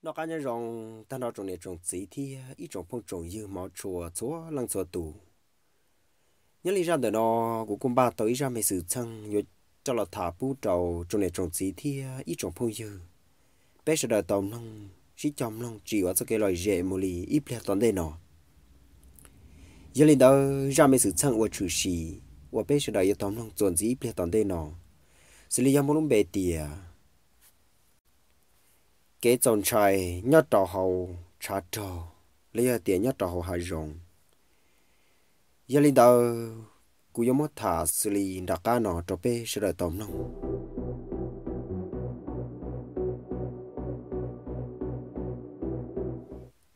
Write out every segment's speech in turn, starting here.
Noj qab nyob zoo tag nrho tsoom niam tsoom txiv thiab ib tsoom phooj tsoom ywg hmov tshua txhua leej txhua tus. Nyob li zaj ntawm no, kuv kuj npaj tau ib zaj me xwm txheej yuav coj los tham pub rau tsoom niam tsoom txiv thiab ib tsoom phooj ywg, peb sawv daws tau mloog, sib cog mloog tsim ua txoj kev lom zem mus li ib pliag tom ntej no. Yog li ntawd, zaj me xwm txheej uas tshwm sim uas peb sawv daws yuav tau mloog txuas ntxiv ib pliag tom ntej no, xws li yog muaj lub npe tias kev txaus ntshai nyob rau hauv tshav rog, los yog tias nyob rau hauv hav zoov. Yog li ntawd, kuv yuav muab tham xws li nram qab no rau peb sawv daws tau mloog.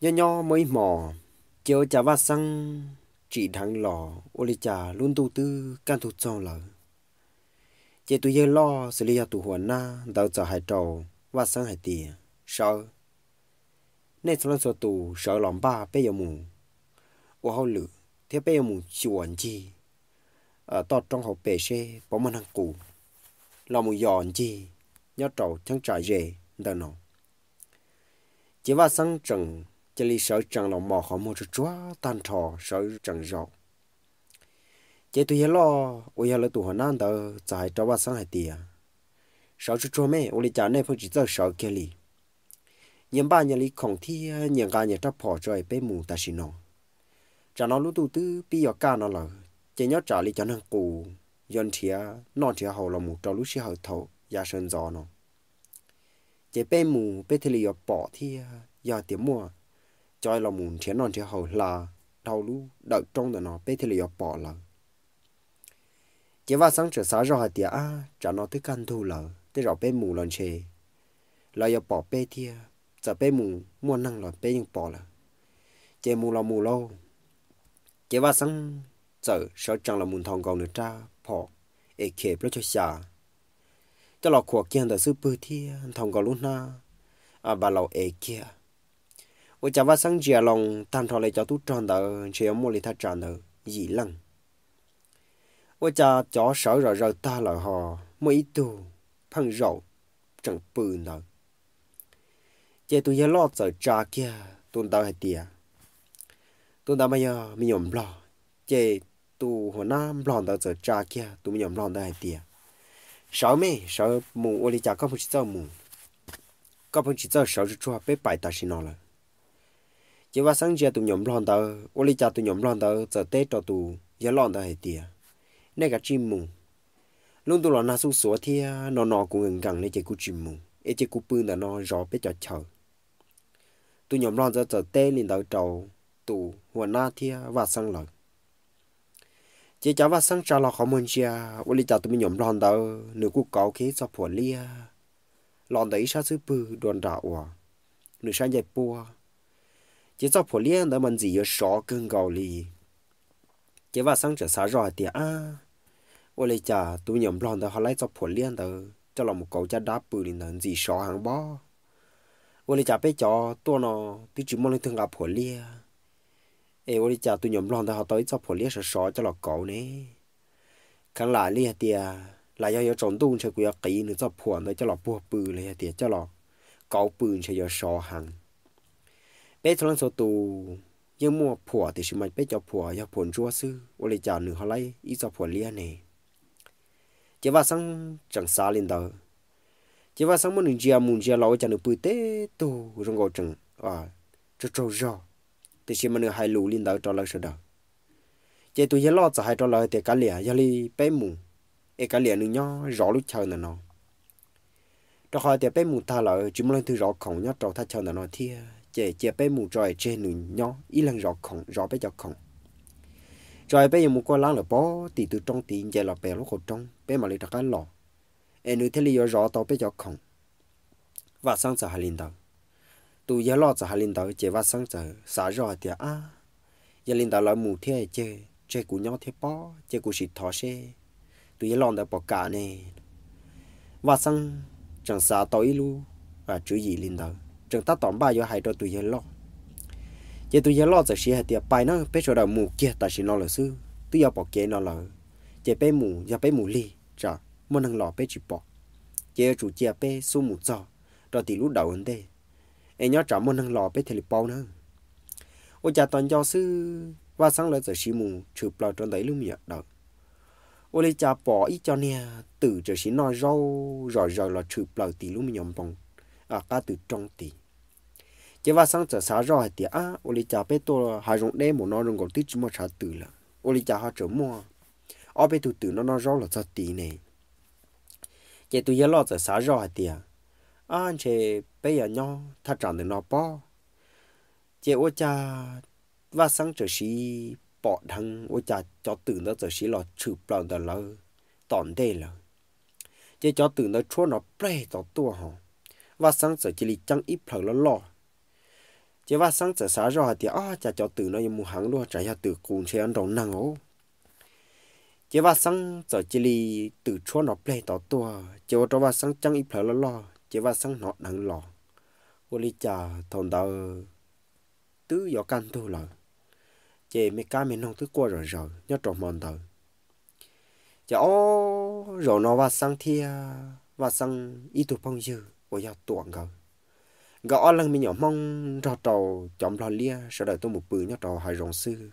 Nyob nyob muaj ib hmos, ces ua cas Vaj Xeeb tsim dheev los ua li cas lub ntuj twb kaj ntug txoog lawm. Ces tus yawg loj xws li yog tus huas nab ntawd txawm hais rau Vaj Xeeb hais tias, Sawv, nej txhua leej txhua tus sawv los npaj peb yuav mus ua hauj lwm thiab peb yuav mus xyuas ncig toj roob hauv pes seb puas muaj neeg qus los mus yos ncig nyob rau cheeb tsam ze ntawm no. Ces Vaj Xeeb tseem cia li sawv tsees los mos qhov muag tsuag tsuag tag nrho sawv tsees zaum. Ces tus yawg loj uas yog lawv tus huas nab ntawd txawm hais rau Vaj Xeeb hais tias, Sawv tsuag tsuag me, ua li cas nej pheej tsis txawj sawv kiag li? Nyias npaj nyias li khoom thiab nyias nqa nyias rab phom tso es peb mus tam sim no. Tsam no lub ntuj twb pib yuav kaj no lawm, ces nyob tsam li cov neeg qus yuav nrhiav noj nrhiav haus los mus rau lub sij hawm thaum yav sawv ntxov no. Ces peb mus peb thiaj li yuav pom thiab yog tias muaj cov los mus nrhiav noj nrhiav haus hla dhau lub dawm roob ntawm no peb thiaj li yuav pom lawv. Ces Vaj Xeeb tseem xav zoj hais tias, Ab, tsam no twb kaj ntug lawm, tej zaum peb mus los ntshe lawv yuav pom peb thiab, txawm peb mus muaj neeg los peb yeej pom lawm. Ces mus los mus lauj. Ces Vaj Xeeb txawm sawv tsees los mus nthos nkaus nws rab phom A K plaub caug xya coj los khuam kiag ntawm xub pwg thiab nthos nkaus lub hnab npa laus ev kiag. Ua cas Vaj Xeeb ntsia loo tag nrho li cov tub rog ntawd ntshe yuav muaj li thaj tsam ntawd yim leej. Ua cas cov sawv zom zaws tag lawm ho muaj ib tug pheej zaum tseem pw ntawd. Ces tus yawg loj txawm tsa kiag tus ntawd hais tias, tus ntawd mas yog me nyuam nplog. Ces tus huas nab nplog ntawd txawm tsa kiag tus me nyuam nplog ntawd hais tias, sawv me, sawv mus, ua li cas koj pheej tsis txawj mus? Koj pheej tsis txawj sawv tsuag tsuag, peb pais tam sim no lawm. Ces Vaj Xeeb ntsia tus me nyuam nplog ntawd, ua li cas tus me nyuam nplog ntawd txawm teb rau tus yawg loj ntawd hais tias, nej kav tsij mus, lub ntuj los nag xuj xuav thiab no no kuv nkees nkees li ces kuv tsis mus es cia kuv pw ntawm no zov peb cov chaw. Tus me nyuam nplog ntawd txawm teb li ntawd rau tus huas nab thiab Vaj Xeeb lawm. Ces cas Vaj Xeeb tsa los qhov muag ntsia, ua li cas tus me nyuam nplog ntawd nws kuj kauv kiag ib txoj phuam liab los ntawm ib sab xub pwg dua nram uas nws sab ncej puab. Ces txoj phuam liab ntawd mas ntxim yuav sov kawg nkaus li. Ces Vaj Xeeb txawm xav zoj hais tias, ab, ua li cas tus me nyuam nplog ntawd ho laib txoj phuam liab ntawd coj los mus kauv caj dab pw li ntawd ntxim sov heev pob. Ua li cas peb cov tuaj no twb tsis muaj leej twg nqa phuam liab, es ua li cas tus me nyuam nplog ntawd ho tau ib txoj phuam liab sov sov coj los kauv ne? Kheev lam li hais tias lam yog yuav tsaus ntuj ntshe kuv yuav qiv nws txoj phuam ntawd coj los puag pw los yog tias coj los kauv pw ntshe yuav sov heev. Peb txhua leej txhua tus yeej muaj phuam tiam sis mas peb cov phuam yog phuam ntsuab xwb, ua li cas nws ho laib ib txoj phuam liab ne? Ces Vaj Xeeb tseem xav li ntawd. Ces Vaj Xeeb muab nws ntsia mus ntsia los ua cas nws pw teb tug zoo nkaus tseem tsaug tsaug zog, tiam sis mas nws hais lus li ntawd rau lawv sawv daws. Ces tus yawg loj txawm hais rau lawv tias, kav liam, yog li peb mus, es kav liam nws nyob zov lub chaw ntawm no, rau qhov tias peb mus tag lawm tsis muaj leej twg zov khoom nyob rau thaj chaw ntawm no thiab, ces cia peb mus tso es tseg nws nyob ib leeg zov khoom, zov peb cov khoom. Tso es peb yuav mus kuaj lab lawm pov tim tw roob tid nce los pem lub qhov roob peb mam li rov qab los, es nws thiaj li yuav zov tau peb cov khoom. Vaj Xeeb txawm hais li ntawd. Tus yawg loj txawm hais li ntawd ces Vaj Xeeb txawm xav zoj hais tias, ab, yog li ntawd lawv mus thiab ces tseg kuv nyob thiab pob, ces kuv sim thov seb tus yawg loj ntawd puas kam ne. Vaj Xeeb tseem xav tau ib lub tswv yim li ntawd, tseem tab tom npaj yuav hais rau tus yawg loj. Ces tus yawg loj txawm siv hais tias, pais na, peb sawv daws mus kiag tam sim no lawm xwb, twb yuav pom kev no lawm, ces peb mus, yog peb mus lig tsam muaj neeg los peb tsis pom, ces yuav tsum cia peb xub mus txog rau tim lub dawm ua ntej, es nyob tsam muaj neeg los peb thiaj li paub na. Ua cas tos nco xwb Vaj Xeeb lawv txawm sim mus tshwm plaws rau ntawm ib lub me nyuam dawm, ua li cas pom ib co niag twm txawm sim noj zaub zom zaws los tshwm plaws tim lub me nyuam npoo qab tw roob tid. Ces Vaj Xeeb txawm xav zoj hais tias, ab, ua li cas peb tuaj hav zoov deb mus no zoo nkaus twb tsis muaj tshav twm lawm, ua li cas ho tseem muaj ob peb tug twm no noj zaub los txog tid ne? Ces tus yawg loj txawm xav zoj hais tias, ab, ntshe peb yog nyob thaj tsam ntawm no pob. Ces ua cas Vaj Xeeb txawm sim pom dheev ua cas cov twm ntawd txawm sim los tshwm plaws ntawm lawv tom ntej lawm. Ces cov twm ntawd tshuab nrov pleg tod tuaj ho, Vaj Xeeb txawm cia li ceeb ib plhaw loj loj. Ces Vaj Xeeb txawm xav zoj hais tias, ob, cas cov twm no yuav mus heev luaj, tsam yog twm qus ntshe yuav nraus neeg os. Ces Vaj Xeeb txawm cia li twm tshuab nrov pleg tod tuaj, ces ua rau Vaj Xeeb ceeb ib plhaw loj loj, ces Vaj Xeeb hnov dheev los, ua li cas thaum ntawd twb yuav kaj ntug lawm, ces me kab me noog twb quaj zom zaws nyob rau hmo ntawd. Ces ob, zaum no Vaj Xeeb thiab Vaj Xeeb ib tug phooj ywg uas yog Tuam nkawd, nkawd ob leeg me nyuam Hmoob nrog rau cov Nplog liab sawv daws tuaj mus pw nyob rau hav zoov xwb.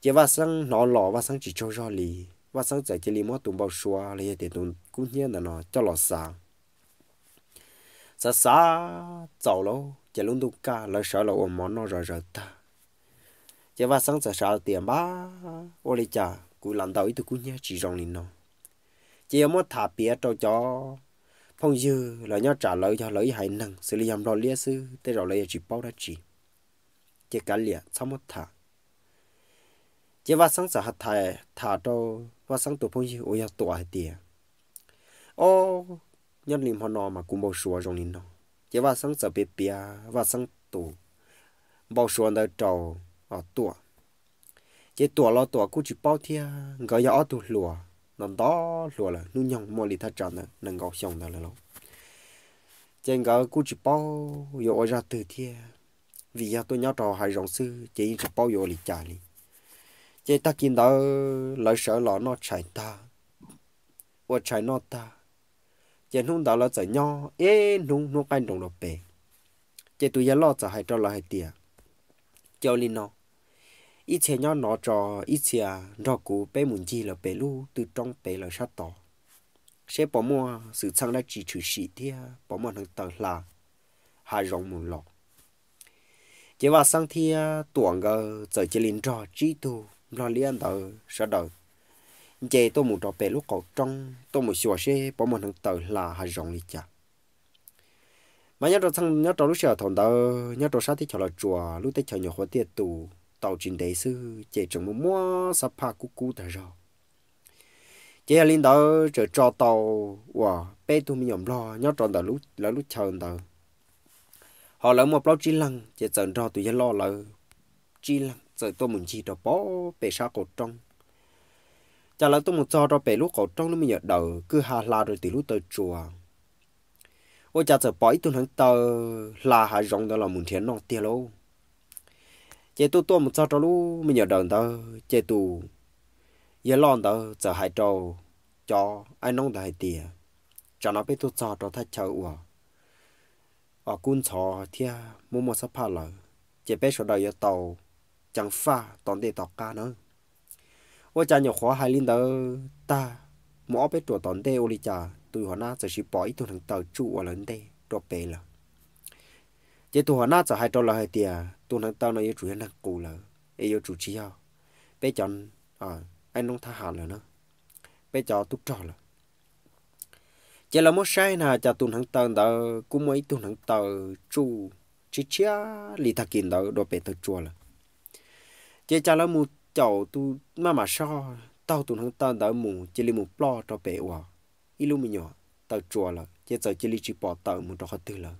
Ces Vaj Xeeb hnov los Vaj Xeeb tsis tsaug zog li, Vaj Xeeb txawm cia li muab tus npau suav los yog tias tus kub hnyiab ntawd no coj los xav. Xav xav txaus lawm ces lub ntuj kaj lawv sawv los ua mov noj zom zaws tag. Ces Vaj Xeeb txawm xav tias, npab, ua li cas kuv lam ntaus ib tug kub hnyiab tsis zoo li no? Ces yuav muab tham piav rau cov phooj ywg los nyob tsam lawv yog lawv ib haiv neeg xws li yog Nplog liab xwb tej zaum lawv yuav tsis paub dab tsi, ces kav liam txhob muab tham. Ces Vaj Xeeb txawm tham rau Vaj Xeeb tus phooj ywg uas yog Tuam hais tias, ob, nyob li hmo no mas kuv npau suav zoo li no. Ces Vaj Xeeb txawm piav piav Vaj Xeeb tus npau suav ntawd rau Tuam. Ces Tuam los Tuam kuj tsis paub thiab, nkawd yog ob tug hluas no ntov hluas lawm, hnub nyoog muaj li thaj tsam ntawd nees nkaum xyoo ntawd lawm lauj. Ces nkawd kuj tsis paub yuav ua zaj twg thiab, vim yog tuaj nyob rau hav zoov xwb ces yeej tsis paub yuav ua li cas li. Ces tag kis ntawd lawv sawv los noj tshais tag, ua tshais noj tag, ces hnub ntawd lawv txawm nyob ib hnub, hnub qaij nroos rau pem. Ces tus yawg loj txawm hais rau lawv hais tias, cia li no, ib txhia nyob no tso, ib txhia nrog kuv peb mus ncig lawm pem lub tw roob pem lawm sab tod, seb puas muaj xwm txheej dab tsi tshwm sim thiab puas muaj hneev taw hla hav zoov mus los. Ces Vaj Xeeb thiab Tuam nkawd txawm cia li nrog tsib tug Nplog liab ntawd sawv daws nce tuaj mus rau pem lub qaum roob tuaj mus xyuas seb puas muaj hneev taw hla hav zoov li cas. Mas nyob rau txheej nyob rau lub sij hawm thaum ntawd nyob rau sab teb chaws Los Tsuas lub teb chaws nyuam qhuav tiaj tus tau tsis ntev xwb ces tseem muaj muab xab phaj kub kub tag zog. Ces yog li ntawd txawm tso tau uas peb tug me nyuam Nplog nyob rau ntawm lawv lub chaw ntawd, ho lawv muaj plaub tsib leeg ces txawm nrog tus yawg loj lawv tsib leeg txawm tuaj mus ncig rau pem sab qaum roob. Ces lawv tuaj mus txog rau pem lub qaum roob lub me nyuam dawm kwj ha hla rau tim lub taw tsua, ua cas txawm pom ib tug hneev taw hla hav zoov ntawd los mus nrhiav noj tiag lauj. Ces tuaj tuaj mus txog rau lub me nyuam dawm ntawd ces tus yawg loj ntawd txawm hais rau cov aib noob ntawd hais tias, tsam no peb tuaj txog rau thaj chaw uas kub ntxhov thiab muaj muaj xab phaj lawm, ces peb sawv daws yuav tau ceev faj tom ntej tom qab na. Ua cas nyuam qhuav hais li ntawd tag, mus ob peb ruam tom ntej ua li cas tus huas nab txawm sim pom ib tug hneev taw tsuj ua lawv ntej rau pem lawm. Ces tus huas nab txawm hais rau lawv hais tias tus hneev taw no yuav tsum yog neeg qus lawm es yuav tsum tsis yog peb cov aib noob thab ham lawm na, peb cov tub rog lawm. Ces lawv muab saib na cas tus hneev taw ntawd kuj muaj ib tug hneev taw tsuj tshiab tshiab li tag kis ntawd dua pem taw tsua lawm. Ces cas lawv mus caum tus maj mam soj taug tus hneev taw ntawd mus cia li mus ploj rau pem uas ib lub me nyuam taw tsua lawm ces txawm cia li tsis pom tawm mus rau qhov twg lawm.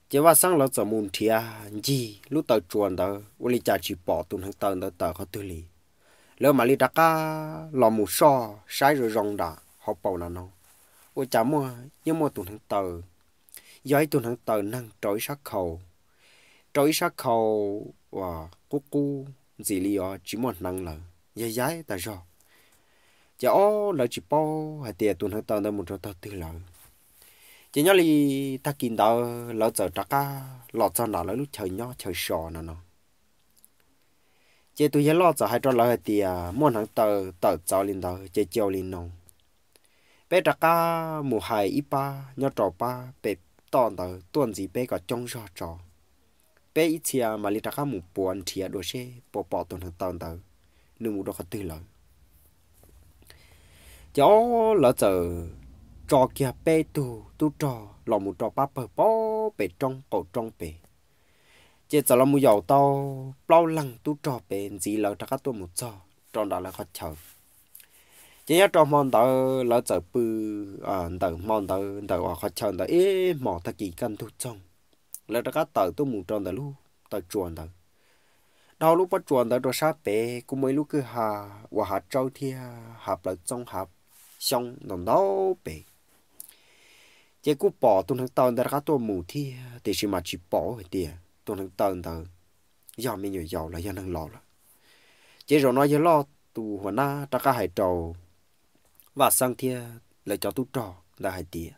Ces Vaj Xeeb lawv txawm mus nrhiav ncig lub taw tsua ntawd ua li cas tsis pom tus hneev taw ntawd tawm qhov twg li. Lawv mam li rov qab los mus soj saib zoo zoo nram hauv paus na no, ua cas muaj, yeej muaj tus hneev taw, yog ib tug hneev taw neeg rau ib sab khau, rau ib sab khau uas qub qub ntxim li yuav tsis muaj hneev lawm, yog yaib tas zog. Ces ob lawv tsis paub hais tias tus hneev taw ntawd mus rau tog twg lawm. Ces nyob li tag kis ntawd lawv txawm rov qab los txog nram lawv lub chaw nyob chaw so no no. Ces tus yawg loj txawm hais rau lawv hais tias, muaj hneev taw tawm txawv li ntawd ces cia ua li no, peb rov qab mus hais ib pab nyob rau pab pem toj ntawd tuaj ntxiv peb kom coob zog tso. Peb ib txhia mam li rov qab mus puav nrhiav dua seb puas pom tus hneev taw ntawd nws mus rau qhov twg lawm. Ces o, lawv txawm tso kiag peb tug tub rog los mus rau pab pawg pem roob qaum roob pem. Ces txawm los mus yaum tau plaub leeg tub rog pem ntxiv lawv rov qab tuaj mus txog rau nram lawv qhov chaw. Ces nyob rau hmo ntawd lawv txawm pw ntawm hmo ntawd ntawm uas qhov chaw ntawd ib hmos tag kis kaj ntug txoog, lawv rov qab tawm tuaj mus rau ntawm lub taw tsua ntawd. Dhau lub pob tsuas ntawd rau sab pem kuj muaj ib lub kwj ha uas hav tsawb thiab hav plawv txoob hav xyoob ntau ntau pem. Ces kuj pom tus hneev taw ntawd rov qab tuaj mus thiab tiam sis mas tsis pom hais tias tus hneev taw ntawd yog me nyuam yaus los yog neeg laus lawm. Ces zaum no yawg loj tus hua nab rov qab hais rau Vaj Xeeb thiab lawv cov tub rog ntawd hais tias,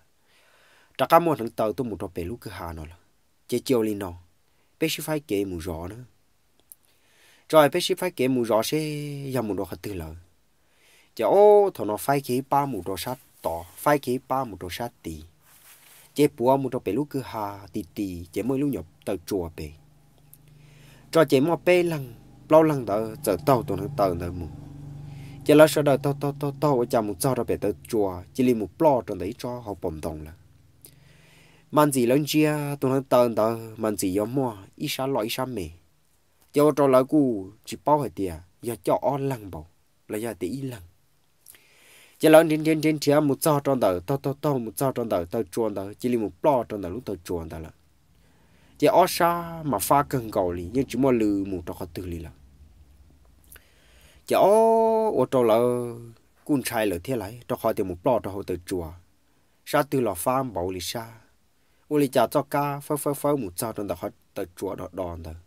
rov qab muaj hneev taw tuaj mus rau pem lub kwj ha no lawm, ces cia ua li no, peb sib faib kev mus zov na. Tso peb sib faib kev mus zov seb yog mus rau qhov twg lawm. Ces o, thaum no faib kiag ib pab mus rau sab tod, faib kiag ib pab mus rau sab tid, ces puav mus rau pem lub kwj ha ti ti ces muaj ib lub nyuam taw tsua pem. Tso ces muaj peb leeg plaub leeg ntawd txawm taug tus hneev taw ntawd mus. Ces lawv sawv daws taug taug taug taug ua cas mus txog rau pem taw tsua cia li mus ploj rau ntawm ib tsob hauv paus ntoo lawm. Mas ntxim lawv ntsia tus hneev taw ntawd mas ntxim yuav muaj ib sab loj ib sab me. Ces ua rau lawv kuj tsis paub hais tias yog coj ob leeg npaum los yog tias ib leeg. Ces lawv nrhiav nrhiav nrhiav nrhiav mus txog rau ntawm taug taug taug mus txog rau ntawm taw tsua ntawd cia li mus ploj rau ntawm lub taw tsua ntawd lawm. Ces ob sab mas fab kawg nkaus li yeej tsis muaj lw mus rau qhov twg li lawm. Ces o, ua rau lawv kuj ntshai lawm thiab lais rau qhov tias mus ploj rau hauv taw tsua, sab twg los fab npaum li sab. Ua li cas txoj kab fawb fawb fawb mus txog rau ntawm qhov taw tsua do do ntawd,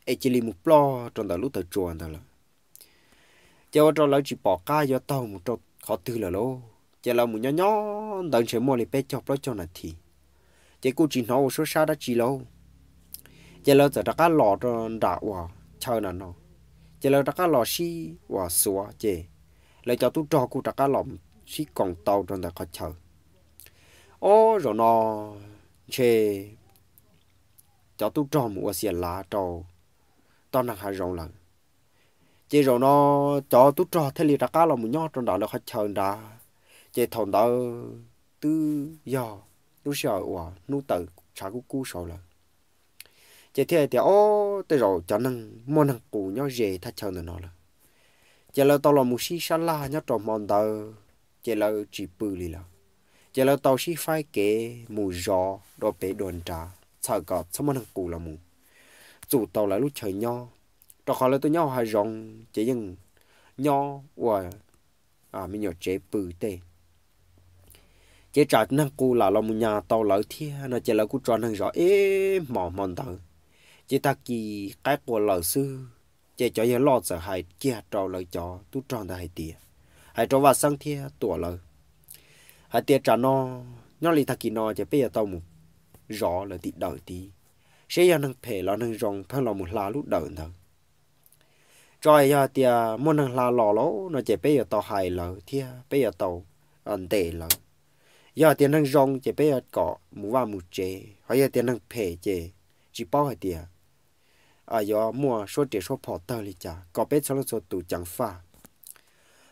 es cia li mus ploj rau ntawm lub taw tsua ntawd lawm. Ces ua rau lawv tsis pom qab yuav taug mus rau qhov twg lawm lauj. Ces lawv mus nyob nyob ntawd ntshe muaj li peb caug plaub caug nas this, ces kuj tsis hnov ua suab sab dab tsi lauj. Ces lawv txawm rov qab los rau nram uas chaw na no, ces lawv rov qab los sib uas xuav ces lawv cov tub rog kuj rov qab los sib koom tau rau ntawm qhov chaw. Ob, zaum no ntshe cov tub rog mus ua xiam lav rau toj neeg hav zoov lawm. Ces zaum no cov tub rog thiaj li rov qab los mus nyob rau nram lawv qhov chaw nrad. Ces thaum ntawd twb yog lub sij hawm uas hnub tawm tshav kub kub saud lawm. Ces thiaj tias, ob, tej zaum cov neeg muaj neeg qus nyob ze thaj chaw ntawm no lawm. Ces lawv tau los mus sib sab laj nyob rau hmo ntawd, ces lawv tsis pw li lawm. Ces lawv tau sib faib kev mus zov dua pem dua nrad txhawm kom txhob muaj neeg qus los mus txum tau lawv lub chaw nyob, rau qhov lawv tuaj nyob hav zoov ces yeej nyob ua me nyuam tsev pw tej. Ces tsam neeg qus lam los mus nyas tau lawv thiab no ces lawv kuj tso neeg zov ib hmos hmo ntawd. Ces tag kis qaib qua lawm xwb, ces cov yawg loj txawm hais kiag rau lawv cov tub rog ntawd hais tias, hais rau Vaj Xeeb thiab Tuam lawv hais tias, tsam no nyob li tag kis no ces peb yuav tau mus zov lawv tim dawm tid, seb yog neeg phem los neeg zoo pheej los mus hla lub dawm ntawd. Tso yog tias muaj neeg hla los lawm no ces peb yuav tau hais lawv thiab peb yuav tau ntes lawv. Yog tias neeg zoo ces peb yuav kom mus vaj mus tsev, ho yog tias neeg phem ces tsis paub hais tias yuav muaj suab riam suab phom tawg li cas kom peb txhua leej txhua tus ceev faj.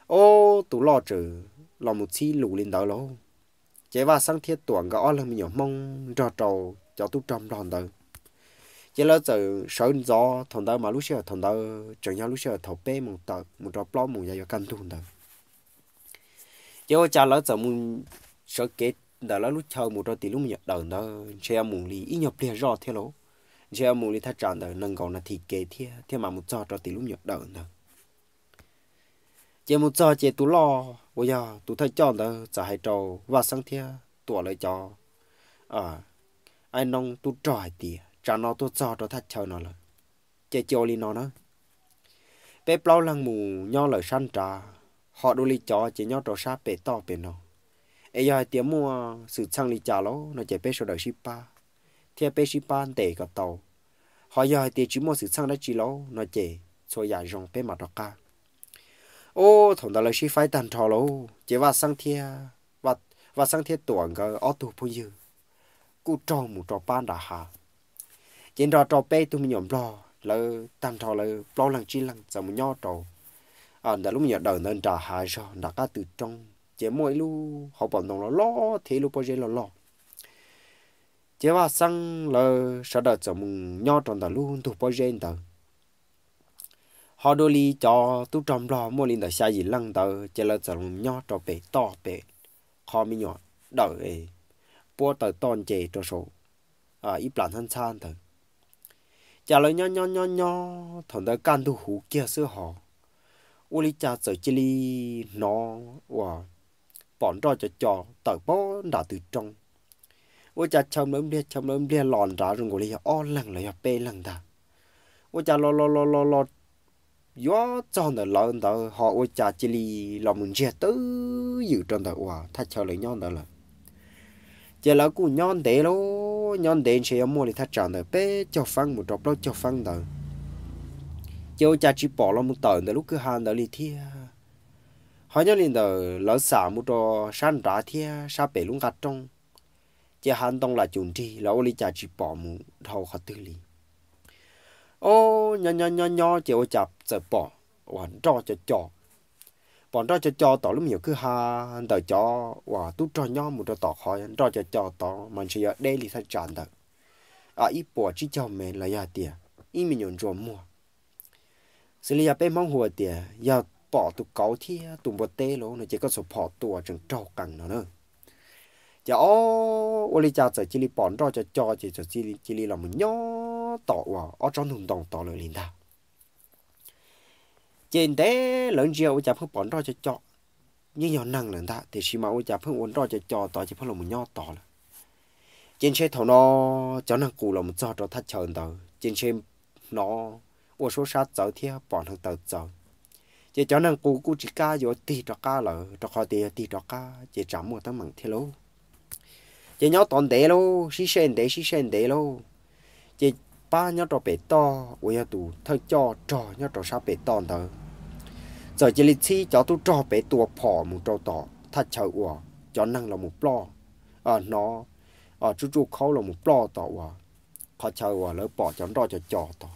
Ob, tus loj txawm los mus txhib lus li ntawd lauj. Ces Vaj Xeeb thiab Tuam nkawd ob leeg me nyuam Hmoob nrog rau cov tub rog Nplog ntawd, ces lawv txawm sawv ntxov. Thaum ntawd mas lub sij hawm thaum ntawd tseem yog lub sij hawm thaum peb moos tawm mus rau plaub moos yav yuav kaj ntug ntawd. Ces ua cas lawv txawm mus sawv kev ntawm lawv lub chaw mus rau tim lub me nyuam dawm ntawd ntshe yuav mus li ib nyuag pliag zoj thiab lauj. Ntshe yuav mus li thaj tsam ntawm nees nkaum nas this kev thiab thiaj mam mus txog rau tim lub me nyuam dawm ntawd. Ces mus txog ces tus loj uas yog tus thawj coj ntawd txawm hais rau Vaj Xeeb thiab Tuam lawv cov aib noob tub rog hais tias, tsam no tuaj txog rau thaj chaw no lawm, ces cia ua li no na, peb plaub leeg mus nyob lawm sab nrad, ho dua li cov ces nyob rau sab pem toj pem no. Es yog hais tias muaj xwm txheej li cas lauj no ces peb sawv daws sib pab, thiab peb sib pab ntes kom tau. Ho yog hais tias tsis muaj xwm txheej dab tsi lauj no ces txhua yam zoo peb mam rov qab. Ub, thaum ntawd lawv sib faib tag nrho lauj ces Vaj Xeeb thiab, Vaj Xeeb thiab Tuam nkawd ob tug phooj ywg kuj raug mus rau pab nram hav. Ces nrog rau peb tug me nyuam nplog lawv tag nrho lawv plaub leeg tsib leeg txawm mus nyob rau ntawm lub me nyuam dawm ntawd nram hav zog nram qab tw roob ces muaj ib lub hauv paus ntoo loj loj thiab ib lub pob zeb loj loj. Ces Vaj Xeeb lawv sawv daws txawm mus nyob rau ntawm lub ntug pob zeb ntawd. Ho dua li cov tub rog nplog muaj li ntawm xya yim leej ntawd ces lawv txawm los nyob rau pem toj pem qhov me nyuam dawm puab taws toj nce rau saum ib plas ntxhab ntxhab ntawd. Ces lawv nyob nyob nyob nyob thaum ntawd kaj ntug huv kiag xwb hos, ua li cas txawm cia li hnov uas pom nroj co co tawm pem nram tw roob. Ua cas chaw nplawv npliag chaw nplawv npliag los nrad zoo nkaus li yog ob leeg los yog peb leeg ntag. Ua cas los los los los los yuav txog ntawm lawv ntawd ho ua cas cia li los mus ntsiag twb ywm rau ntawm uas thaj chaw lawv nyob ntawd lawm. Ces lawv kuj nyob ntev lauj, nyob ntev ntshe yuav muaj li thaj tsam ntawm peb caug feeb mus rau plaub caug feeb ntawd, ces ua cas tsis pom los mus tawm ntawm lub kwj ha ntawd li thiab. Ho nyob li ntawm lawv xam mus rau sab nrad thiab sab pem lub nqaj roob, ces hav ntoo lam cum nrig los ua li cas tsis pom mus dhau qhov twg li. Ob, nyob nyob nyob nyob ces ua cas txawm pom uas nroj co co, pom nroj co co tom lub me nyuam kwj ha ntawm cov uas tub rog nyob mus rau tom qhov nroj co co tod mas ntshe yuav deb li thaj tsam ntawm ib puas tsib caug mev los yog hais tias ib me nyuam ntsuas muag. Xws li yog peb Hmoob hu tias yog pom tus kauv thiab tus npua teb lawm no ces koj txhua phom tua tseem raug qees no na. Ces ob, ua li cas txawm cia li pom nroj co co ces txawm cia li los mus nyob tom uas ob tsob ntug ntoo tod lawm li ntag. Ces ntev lawv ntsia ua cas pheej pom nroj co co, yeej yog neeg lawm ntag tiam sis mas ua cas pheej ua nroj co co tod ces pheej los mus nyob tod lawm. Ces ntshe thaum no cov neeg qus los mus txog rau thaj chaw ntawd ces ntshe hnov ua suab sab txawv thiab pom hneev taw txawv. Ces cov neeg qus kuj tsis kam yuav tig rov qab lawm rau qhov tias yog tig rov qab ces tsam muaj teeb meem thiab lauj. Ces nyob tod ntev lauj, sib seb ntev sib seb ntev lauj, ces pab nyob rau pem toj uas yog tus thawj coj rog nyob rau sab pem toj ntawd txawm cia li txhib cov tub rog pem tua phom mus rau tom thaj chaw uas cov neeg los mus ploj, hnov tsuj tsuj khaub los mus ploj tom uas qhov chaw uas lawv pom cov nroj co co tod.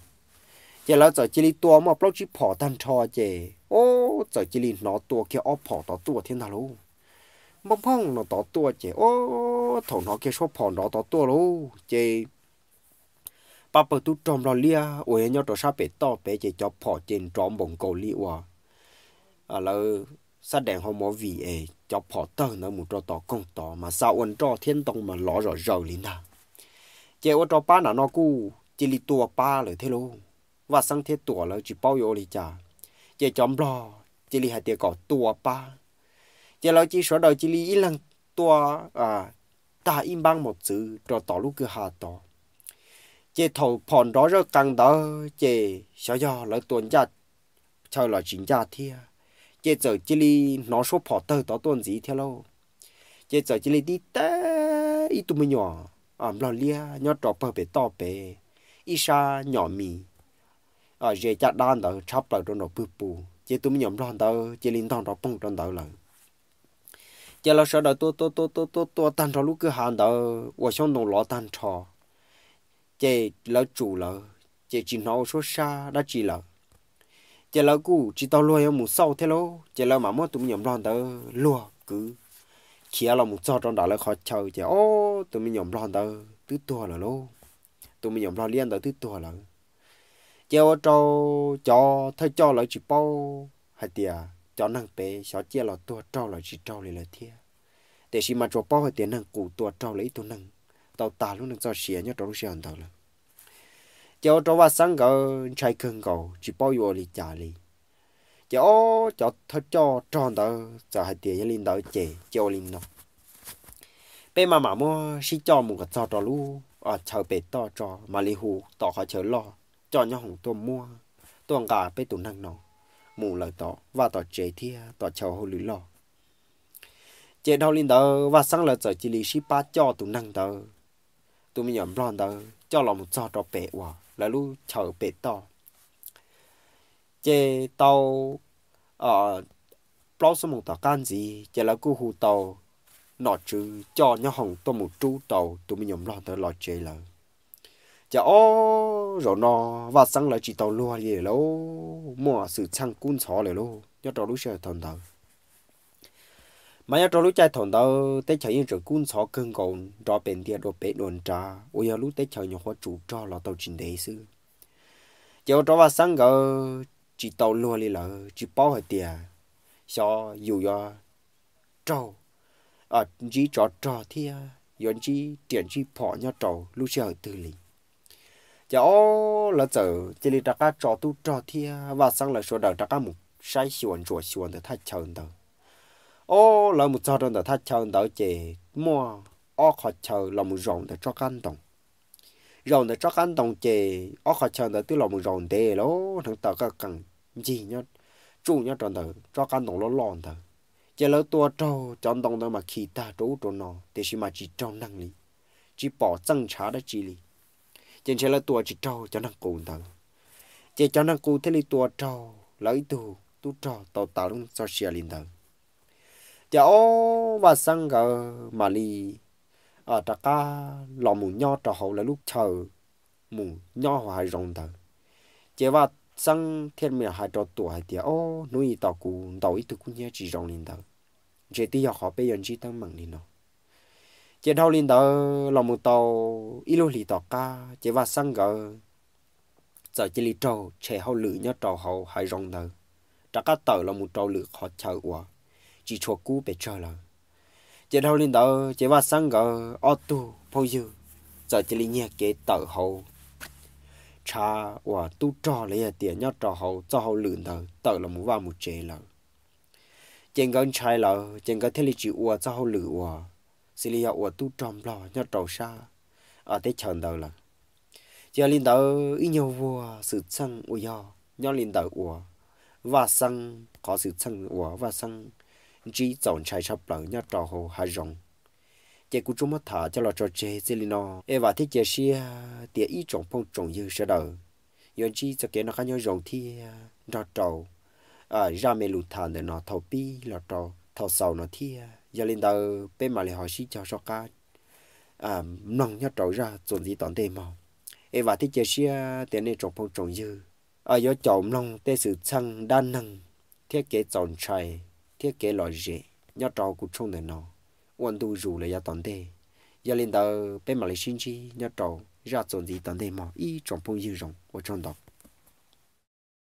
Ces lawv txawm cia li tua muaj plaub tsib phom tag nrho ces ob, txawm cia li hnov tua kiag ob phom tod tuaj thiab ntag lauj. Nphooj nphooj no tod tuaj ces ob, thaum hnov kiag suab phom nrov tod tuaj lauj ces pab pawg tub rog nplog liab uas yog nyob rau sab pem toj pem ces cov phom ces nrov npaum nkaus li uas lawv xab dees hau movie es cov phom tawg ntawd mus rau tom koog tod mas xa ua nroj thiab ntoo mas lov zom zaws li ntag. Ces ua rau pab nram no kuj cia li tua pab lawm thiab lauj. Vaj Xeeb thiab Tuam lawv tsis paub yuav ua li cas, ces cov nplog cia li hais tias kom tua pab. Ces lawv cia sawv daws cia li ib leeg tua tag ib npab mos txwv rau tom lub kwj ha tod. Ces thaum phom nrov zawj qees ntawd ces xyov yog lawv tua ncaj chaw los tsis ncaj thiab, ces txawm cia li hnov suab phom tawg tod tuaj ntxiv thiab lauj. Ces txawm cia li tib teb ib tug me nyuam nplog liab nyob rau pawg pem toj pem, ib sab nyom mis ze caj dab ntawd tshab plaws rau nraum pwg pus, ces tus me nyuam nplog ntawd cia li ntog nrov poog rau ntawd lawm. Ces lawv sawv daws tua tua tua tua tua tag nrho lub kwj ha ntawd ua xyoob ntoo lov tag nrho, ces lawv tsum lawm ces tsis hnov ua suab sab dab tsi lawm. Ces lawv kuj tsis tau luag yuav mus xauj thiab lauj, ces lawv mam muab tus me nyuam nplog ntawd luag kwv khiav los mus txog rau nram lawv qhov chaw ces ob, tus me nyuam nplog ntawd twb tuag lawm lauj. Tus me nyuam nplog liab ntawd twb tuag lawm. Ces ua rau cov thawj coj lawv tsis paub hais tias cov neeg pem xyov ciaj los tuag raug lawm tsis raug li lawm thiab. Tiam sis mas tsuas paub hais tias neeg qus tua raug lawv ib tug neeg tau tag lub neej txoj sia nyob rau lub sij hawm ntawd lawm. Ces ua rau Vaj Xeeb nkawd ntshai kawg nkaus tsis paub yuav ua li cas li. Ces ob, cov thawj coj rog ntawd txawm hais tias yog li ntawd ces cia ua li no, peb mam mam muab sib coj mus kom txog rau lub chaw pem toj tso mam li hu tom qhov chaw loj coj nyob hoom tuaj muab, tuaj nqa peb tus neeg no mus lawm tom vaj tom tsev thiab tom chaw hauj lwm loj. Ces dhau li ntawd Vaj Xeeb lawv txawm cia li sib pab coj tus neeg ntawd, tus me nyuam nplog ntawd coj los mus txog rau pem uas lawv lub chaw pem toj. Ces tau plaub xuab moos tom qab ntxiv ces lawv kuj hu tau nom tswv coj nyob hoom tuaj mus rub tau tus me nyuam nplog ntawd los tsev lawm. Ces ob zaug no Vaj Xeeb lawv tsis tau luag li lawm, muaj xwm txheej kub ntxhov lawm lauj nyob rau lub sij hawm thaum ntawd. Mas nyob rau lub caij thaum ntawd teb chaws yeej tseem kub ntxhov kawg nkaus nrov pem ntiag dua pem dua nrad uas yog lub teb chaws nyuam qhuav tsum rog los tau tsis ntev xwb. Ces ua rau Vaj Xeeb nkawd tsis tau luag li lawm, tsis paub hais tias xyov yus yuav raug ntsib tsov rog thiab yuav ntsib riam ntsib phom nyob rau lub sij hawm twg li. Ces ob lawv txawm cia li rov qab tso tub rog thiab Vaj Xeeb lawv sawv daws rov qab mus saib xyuas ntsuam xyuas ntawm thaj chaw ntawd. Ob lawv mus txog rau ntawm thaj chaw ntawd ces muaj ob qhov chaw los mus zaum ntawm tsob qab ntoo. Zaum ntawm tsob qab ntoo ces ob qhov chaw ntawd twb los mus zaum ntev lawm, hneev taws qaj qees ncig tsuj nyob rau ntawm tsob qab ntoo loj loj ntawd. Ces lawv tua raug cov ntoo ntawd mas khi tag rau ub rau no tiam sis mas tsis raug neeg li, tsis pom txeej ntshav dab tsi li. Ces ntshe lawv tua tsis raug cov neeg qus ntawd, ces cov neeg qus thiaj li tua raug lawv ib tug tub rog tau tas lub txoj sia li ntawd. Ces ob Vaj Xeeb nkawd mam li rov qab los mus nyob rau hauv lawv lub chaw, mus nyob hauv hav zoov ntawd. Ces Vaj Xeeb thiaj mam hais rau Tuam hais tias, Ob hnub ib tom kuv ntaus ib tug kub hnyiab tsis zoo li ntawd, ntshe twb yog qhov peb yuav ntsib teeb meem li no. Ces dhau li ntawd los mus tau ib lub hlis tom qab ces Vaj Xeeb nkawd txawm cia li raug tshem hauj lwm nyob rau hauv hav zoov ntawd, rov qab tawm los mus rau lwm qhov chaw uas tsis tshua kub pes tsawg lawm. Ces dhau li ntawd ces Vaj Xeeb nkawd ob tug phooj ywg txawm cia li nyiag kev tawm hauv tshav uas tub rog los yog tias nyob rau hauv txoj hauj lwm ntawd tawm los mus vaj mus tsev lawm. Ces nkawd ntshai lawm ces nkawd thiaj li tsis ua txoj hauj lwm uas xws li yog ua tub rog nplog nyob rau sab teb chaws ntawd lawm. Ces yog li ntawd ib nyuag vuag xwm txheej uas yog nyob li ntawm uas Vaj Xeeb, qhov xwm txheej uas Vaj Xeeb ntsib txaus ntshai tshaj plaws nyob rau hauv hav zoov, ces kuv tsuas muab tham coj los tso tseg txij li no. Es vam thiab cia siab tias ib tsoom phooj tsoom ywg sawv daws yuav ntsib txoj kev noj qab nyob zoo thiab nrog rau zaj me lus tham ntawm no thaum pib los rau thaum xaus no thiab. Yog li ntawd peb mam li ho sib cog soj qab mloog nyob rau zaj txuas ntxiv tom ntej mog. Es vam thiab cia siab tias nej tsoom phooj tsoom ywg yuav caum mloog tej xwm txheej dab neeg thiab kev txaus ntshai thiab kev lom zem nyob rau hauv kuv tshooj ntawm no ua ntu zus lawm yav tom ntej. Yog li ntawd peb mam li sib ntsib nyob rau zaj txuas ntxiv tom ntej mog ib tsoom phooj ywg zoo, ua tsaug ntau.